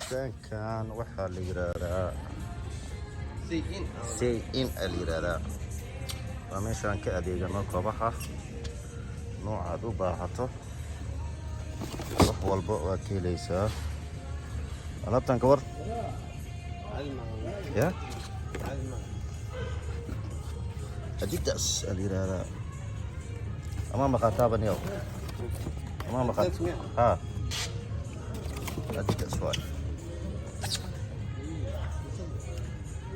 Dukaankan waxaa la yiraahdaa Say In aa la yiraahdaa. Waa meeshaan ka adeegano kobaha noocaad u baahato. Wax walba waa ka helaysaa. Alaabtan ka war ya Adidas aa la yiraahdaa. Ama maqaataaba niyow, ama maqaat ha Adidas waay.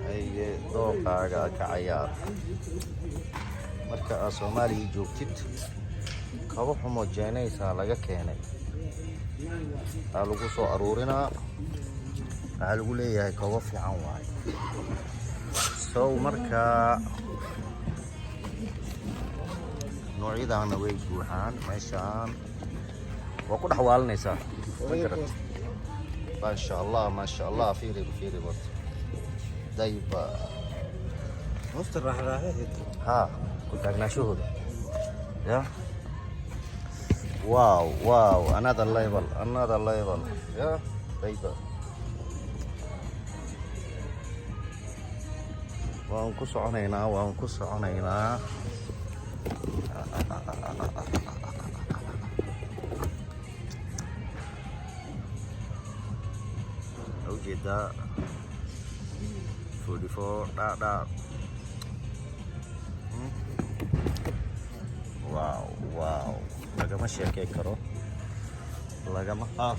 Haye, dooqaaga ka cayaar. Marka aad Soomaaliya joogtid, kabo xumo jeenaysaa laga keenay aa lagu soo aruurinaa, waxaa lagu leeyahay kabo fiican waaye. So marka noocyadaana way buuxaan meeshaan, waa ku dhex waalinaysaa, ma garat? Maasha Allah, maasha Allah. Fiiri, fiiri horta dayba. Hoosta raaxraaxeed. Ha ku taagnaashahooda ya. Wow, wow, another level, another level ya dayba. Waan ku soconaynaa, waan ku soconaynaa. Ujeedaa 44 dhaadhaa. Wow, wow, lagama sheekey karo, lagama. Ah,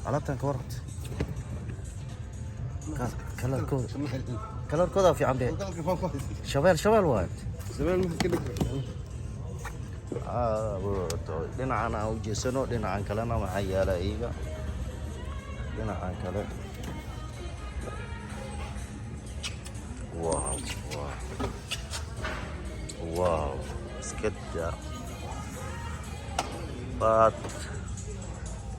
alaabtan ka warranta, kalarkooda, kalarkooda fiican be. Shabeel, shabeel waayo. Ah, dhinacan aan u jeesano, dhinacan kalena maxaa yaala iyaga dhinacan kale? Wow, wow, wow, iska daa. Waad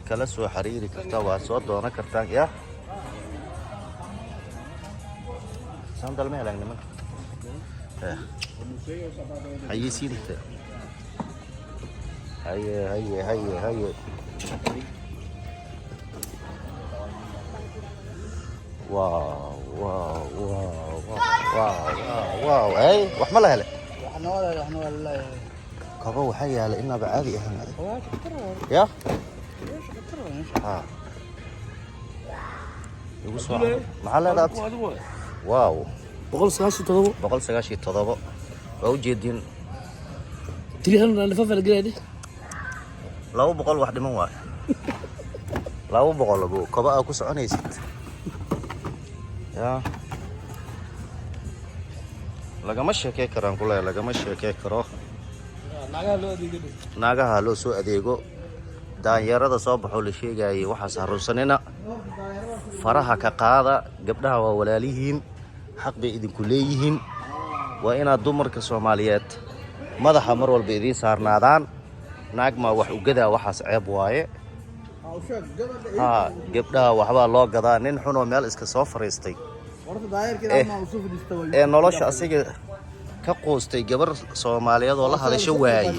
kala soo xiriiri kartaa, waad soo doonan kartaan ya. Sandal ma helaan nimanka? Eh, xayeysiinta. Haye, haye, haye, haye. Wow, wow, wow, wow, wow, wow! Hey, wax ma la hele? Kabo waxaa yaala inaaba caadi ahaan ya. Ha igu soo, maxaa leedahay? Wow. 197. 197 waa ujeedin. 395 la gelaya. 200 wax dhiman waayo, 200 bu kaba aa ku soconaysid ya. Lagama sheekey karaan kule, lagama sheekey karo. Naagaha loo adeegay. Naagaha loo soo adeego. Daanyarada soo baxoo la sheegayay, waxaas harunsanina, faraha ka qaada. Gabdhaha waa walaalihiin, xaq bay idinku leeyihiin. Waa inaad dumarka Soomaaliyeed madaxa mar walba idiin saarnaadaan. Naag maa wax ugadaa? Waxaas ceeb waaye. Ha, gabdhaha waxbaa loo gadaa. Nin xunoo meel iska soo fariistay ee nolosha asiga ka quustay, gabar Soomaaliyeed oo la hadasho waaye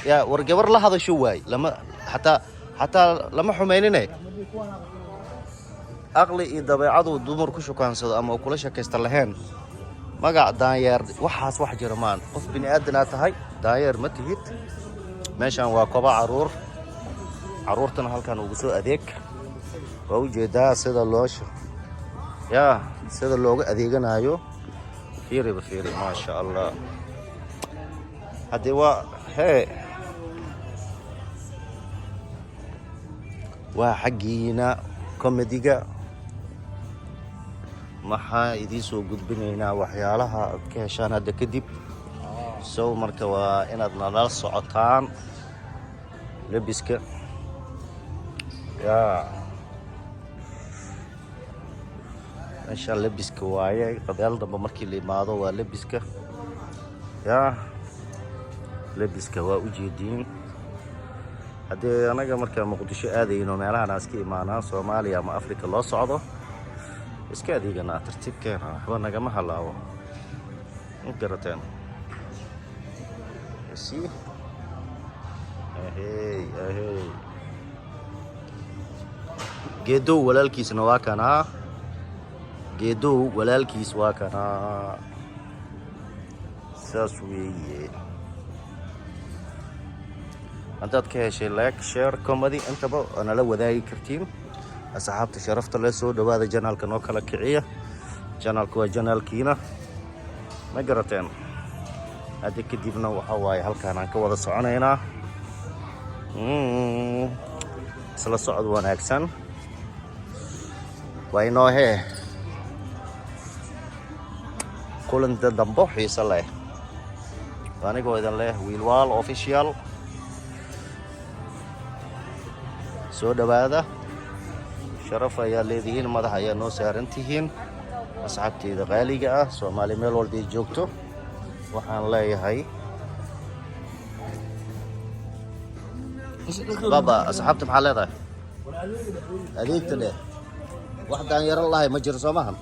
ya. War, gabar la hadasho waaye, lama xataa lama xumaynine. Aqli iyo dabeecadu dumar ku shukaansado ama uu kula shakaysta lahayn. Magac daanyeer, waxaas wax jira maan. Qof bini aadanaa tahay, daanyeer ma tihid. Meeshan waa koba caruur, caruurtana halkan ugu soo adeeg. Waa ujeedaa sida loo ya sida looga adeeganayo. Fiiriba fiiri, maasha Allah. Haddii waa hee, waa xaggiina comediga. Maxaa idiin soo gudbinaynaa? Waxyaalaha aad ka heshaan hadda kadib. So marka waa inaad nala socotaan. Lebiska ya meesha lebiska waaye. Qadaal dambe markii la imaado waa lebiska ya, lebiska waa ujeediin. Haddii anaga markaa Muqdisho aadayno, meelahan aan iska imaanaa, Soomaaliya ama Africa loo socdo, iska adeeganaa tartiibkeena, waxba nagama halaabo, ma garateen? See, ahey, ahey. Geedow walaalkiisna waa kanaa. Geedow walaalkiis waa kanaa. Saas weeye. Haddaad ka heshay, like, share, comment intaba waa nala wadaagi kartiin. Asxaabta sharafta leh, soo dhawaada. Channelka noo kala kiciya. Channelka waa channelkiina, ma garateen? Hadda kadibna waxa waaye halkaan aan ka wada soconaynaa. Isla socod wanaagsan. Waa inoo hee kulanta dambo xiiso leh. Anigoo idin leh Wiilwaal Official. Soo dhowaada, sharaf ayaa leedihiin, madax ayaa noo saaran tihiin. Asxaabteyda qaaliga ah, Soomaali meel walbay joogto, waxaan leeyahay baba. Asxaabta maxaa leedahay? Adeegta dheh. Wax daanyaro lahay ma jiro, soo maahan?